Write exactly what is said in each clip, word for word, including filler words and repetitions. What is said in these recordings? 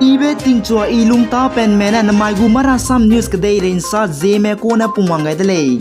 Ibe tingchua i lungtapenme ne namai gu Marasam News kedeirei nsa zieme kune pungwang gai de lei.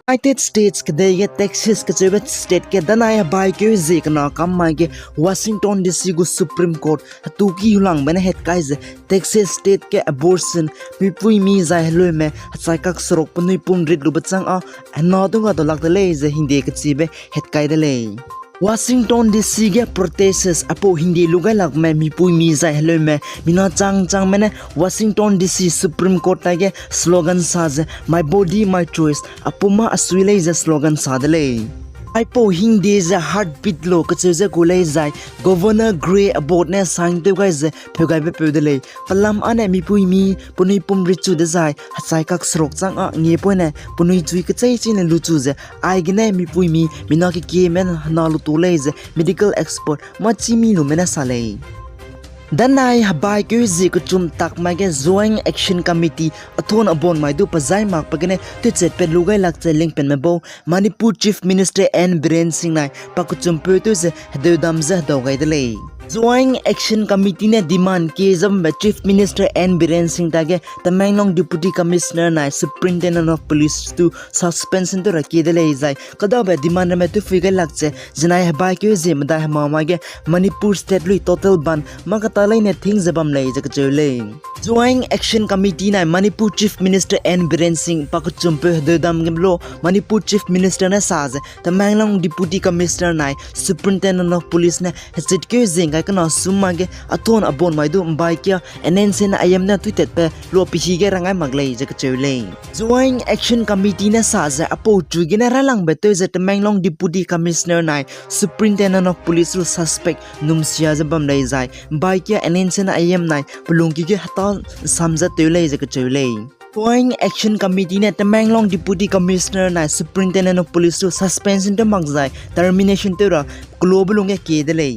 United States kedei ge Texas kecheube state ge danai hebaikeu zie kena kam mai ge Washington D C gu Supreme Court hetuki hulangbe ne hetkai ze Texas state ge abortion, mipuimi zai heleume hechai kak seruk penui pum rit lube chang â hena du ga dau lak de lei ze hingde kechibe hetkai de lei. Washington D C ge protesters aipau hingde lu gai lakme mipuimi zai heleume mina chang changme ne Washington D C Supreme Court tai ge slogan sa ze My body, my choice, apum â asui lei ze slogan sa de lei. Aipau hingde ze Heartbeat Law kecheu ze gu lei zai Governor Greg Abbott ne sign tew gai ze pheu gaibe peu de lei. Pelam â ne mipuimi penui pum rit chu dezai hechai kak seruk chang â ngiepoine penui chui kechei chine lu chu ze aigene mipuimi mina kekieme hena lu tu lei ze medical expert mâ chî mi lume ne sa lei. Danai hebaikeu zie kechum tak mai ge Joint Action Committee athon abon mai du pezai makbe gene tewchatpat lu gai lak ze lingpenme bau Manipur Chief Minister N Biren Singh nai pa kechumpeu tew ze hedeudam ze hedau gai de lei. Joint Action Committee ne demand kie ze bambe Chief Minister N Biren Singh dage Tamenglong Deputy Commissioner nai Superintendent of Police tu suspension tew ra kie de lei zai kadaube demand ramme tewphui gai lak ze zinai hebaikeu zie medai hemamai ge Manipur state lui total ban mâ kata leine thing ze bam lei ze kecheu lei. Joint Action Committee nai Manipur Chief Minister N Biren Singh pa kechumpeu hedeudam gem lo Manipur Chief Minister ne sa ze Tamenglong Deputy Commissioner nai Superintendent of Police ne hechitkeu zing gai kena sum mai ge athon abon mai du mbaikia N N C N I M ne tuitatbe lo pehi ge rangai mak lei ze kecheu lei. Joint Action Committee ne sa ze aipau chu gene railangbe tew ze Tamenglong Deputy Commissioner nai Superintendent of Police lu suspect numsia ze bam lei zai mbaikia N N C N I M nai pelungki ge heta nsam ze tew lei ze kecheu lei. Joint Action Committee ne Tamenglong Deputy Commissioner nai Superintendent of Police lu suspension tew mak zai termination tew ra kelobe lungge kie de lei.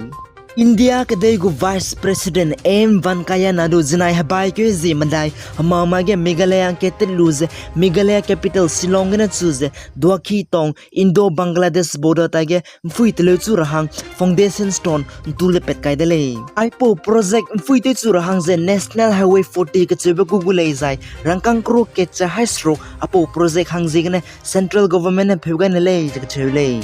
India kedei gu Vice President M Venkaiah Naidu zinai hebaikeu zie medai hemamai ge Meghalaya ngketet lu ze Meghalaya capital Shillong gene chu ze Duakhi tong Indo-Bangladesh border tai ge mphui teleu chu ra hang foundation stone ntu le pat kai de lei. Aipau project mphui tew chu ra hang ze National Highway forty kecheube gu gu lei zai rangkâng crore kat ze hai seruk aipau project hang ziegene central government ne pheu gai ne lei ze kecheu lei.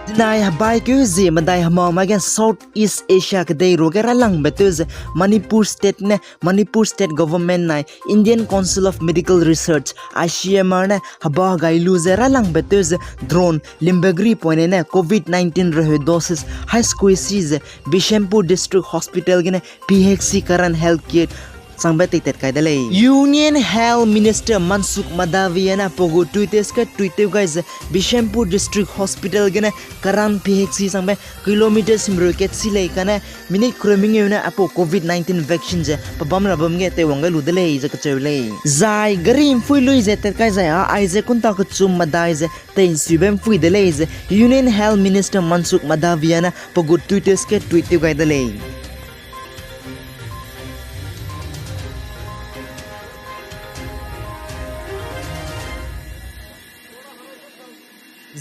Zinai hebaikeu zie medai hemamai ge South East Asia kedei ruage railangbe tew ze Manipur state ne Manipur state government nai Indian Council of Medical Research, I C M R ne heba gai lu ze railangbe tew ze drone limbe gri poine ne COVID nineteen reheu doses hai squeeze ze Bishnupur District Hospital gene P H C Karan Health Care sangbe teitat kai de lei. Union Health Minister Mansukh Mandaviya ne pa gu Twitter ge tweet tew gai ze Bishnupur District Hospital gene Karan P H C sangbe kilometer simreu kat si lei kane minute kru mengeu ne aipau COVID nineteen vaccine ze pebam ra bam ge teiwang gai lu de lei ze kecheu lei. Zai gari mphui lui ze tat kai zai â aize kunta kechum medai ze tei nsuibe mphui de lei ze Union Health Minister Mansukh Mandaviya ne pa gu Twitter ge tweet tew gai de lei.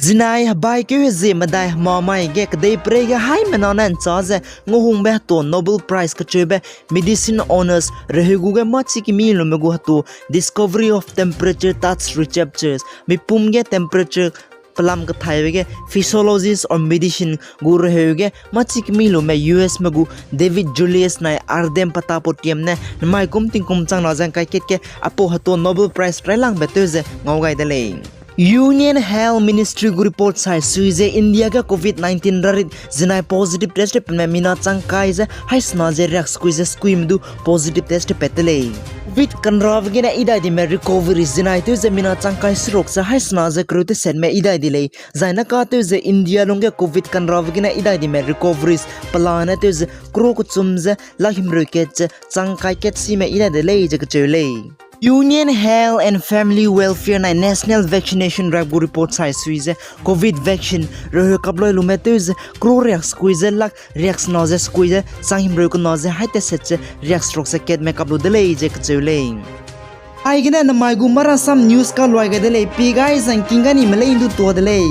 Zinai hebaikeu hezie medai hemamai ge kedeiperei ge haimena ne nchâ ze nguhungbe hetu Nobel Prize kecheube medicine honours reheu gu ge mâ chikimi lume gu hetu Discovery of Temperature Touch Receptors, mipum ge temperature pelam kethaibe ge Physiology of Medicine gu reheu ge mâ chikimi lume U S me gu David Julius nai Ardem Patapoutiam ne nemai kum tingkum chang na ze ngkai kat ge aipau hetu Nobel Prize railangbe tew ze ngau gai de lei. Union Health Ministry gu report sai sui ze India ge COVID nineteen rarit zinai positive test tewpatme mina chang kai ze haisena ze riak sekui ze sekuime du positive test tewpat de lei. COVID kanrabe gene idai dime recovery zinai tew ze mina chang kai seruk ze haisena ze kereu tesetme idai di lei. Zai naka tew ze India lungge COVID kanrabe gene idai dime recoveries pelane tew ze crore kechum ze lakh himreu kat ze chang kai kat sime idai de lei ze kecheu lei. Union Health and Family Welfare nai National Vaccination Drive gu report sai sui ze COVID vaccine reheu kaploi lume tew ze crore riak sekui ze lakh riak sena ze sekui ze chang himreu kena ze hai teset ze riak seruk ze katme kap lu de lei ze kecheu lei. Aigene nemai gu Marasam News kaluai gai de lei, pi gai zangking ga nime lei ndu tua de lei.